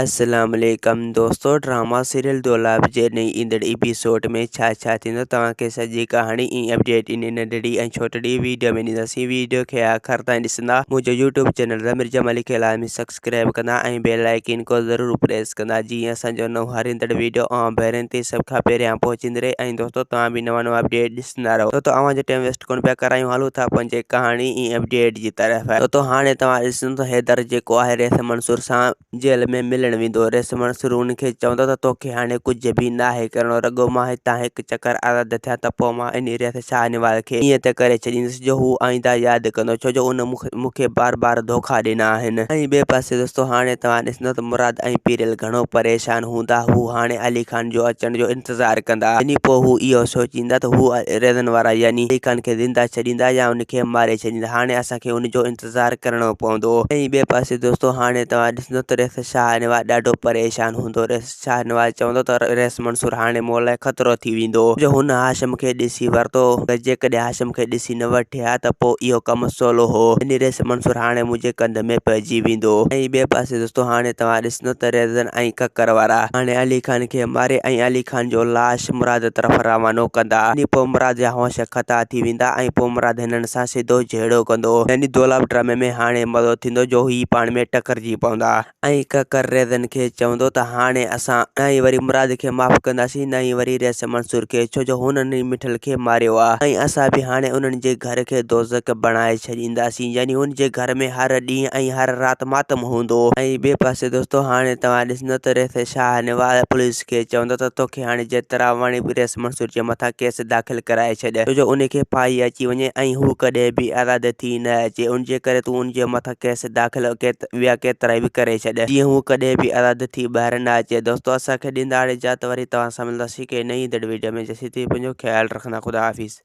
السلام عليڪم دوستو ڊراما سيريل دولاب جي نئين ايندڙ ايپيسوڊ ۾ ڇا ڇا ٿيندو توهان کي سڄي ڪهاڻي ۽ اپڊيٽ ان ننڍڙي ۽ ڇوٽڙي ويڊيو ۾ ڏينداسين ويڊيو کي آخر تائين ڏسندا منهنجو يوٽيوب چينل ضمير جمالي کي لازمي سبسڪرائب ڪندا ۽ بيل آئيڪن کو ضرور پريس ڪندا جيئن اسان جو نئون هر ايندڙ ويڊيو اوهان ڀيرن تي سڀ کان پهريان پهچندي رهي ۽ دوستو توهان به نوان نوان اپڊيٽ ڏسندا رهو دوستو اوهان جو ٽائيم ويسٽ ڪونه پيا ڪرايون هلون ٿا پنهنجي ڪهاڻي ۽ اپڊيٽ جي طرف دوستو هاڻي توهان ڏسندو ته حيدر جيڪو آهي ريس منصور سان جيل ۾ ملڻ ويندو. ريس منصور هن کي چوندو ته توکي هاڻي ڪجهه به ناهي ڪرڻو، رڳو مان هتان هڪ چڪر آزاد ٿيان ته پوء مان انهي ريس شاهنواز کي ائين ته ڪري ڇڏيندس جو هو آئنده ياد ڪندو، ڇو جو ان مون کي بار بار ڌوڪا ڏنا آهن. ۽ ٻئي پاسي دوستو هاڻي توهان ڏسندو ته مراد ۽ پيرل گهڻو پريشان هوندا، هو هاڻي علي خان جو اچڻ جو انتظار ڪندا. يعني پوء هو اهو سوچيندا ته هو ريزن وارا يعني علي خان کي زنده ڇڏيندا يا ان کي ماري ڇڏيندا، هاڻي اسان کي ان جو انتظار ڪرڻو پوندو. ۽ ٻئي پاسي دوستو هاڻي توهان ڏسندو ته ريس شاهنواز ڏاڍو پريشان هوندو. ريس شاهنواز چوندو ته ريس منصور هاڻي مون لاء خطرو ٿي ويندو جو هن هاشم کي ڏسي ورتو ته جيڪڏهن هاشم کي ڏسي نه وٺي ها ته پوء اهو ڪم سولو هو. يعني ريس منصور هاڻي منهنجي ڪنڌ ۾ پئجي ويندو. ۽ ٻئي پاسي دوستو هاڻي توهان ڏسندو ته ريزن ۽ ڪڪر وارا هاڻي علي خان کي ماري ۽ علي خان جو لاش مراد طرف روانو ڪندا. يعني پوء مراد جا هوش خطا ٿي ويندا ۽ پوء مراد هنن سان سڌو جهيڙو ڪندو. يعني دولاب ڊرامي ۾ هاڻي مزو ٿيندو جو هي پاڻ ۾ ٽڪرجي پوندا. ۽ ڪڪر ريزن کي چوندو ته هاڻي اسان نه ئي وري مراد کي معاف ڪنداسين نه ئي وري ريس منصور کي ڇو جو هنن ئي مٺل کي ماريو آ ۽ اسان به هاڻي انهن جي گهر کي دوزخ بڻائي ڇڏينداسين يعني هن جي گهر ۾ هر ڏينهن ۽ هر رات ماتم هوندو. ۽ ٻئي پاسي دوستو هاڻي توهان ڏسندو ته ريس شاهنواز پوليس کي چوندو ته توکي هاڻي جيترا وڻي به ريس منصور جي مٿان ڪيس داخل ڪرائي ڇڏ ڇو جو ان کي ڦاهي اچي وڃي ۽ هو ڪڏهن به آزاد ٿي نه اچي ان جي ڪري تون ان جي مٿان ڪيس داخل ٻيا ڪيترائي به ڪري ڇڏ جيئن هو ڪڏهن به آزاد ٿي ٻاهر نه اچي دوستو اسان کي ڏيندا هاڻي اجازت وري توهان سان ملنداسين ڪنهن نئين ايندڙ ويڊيو ۾ جيسين تائين پنهنجو خيال رکندا خدا حافظ.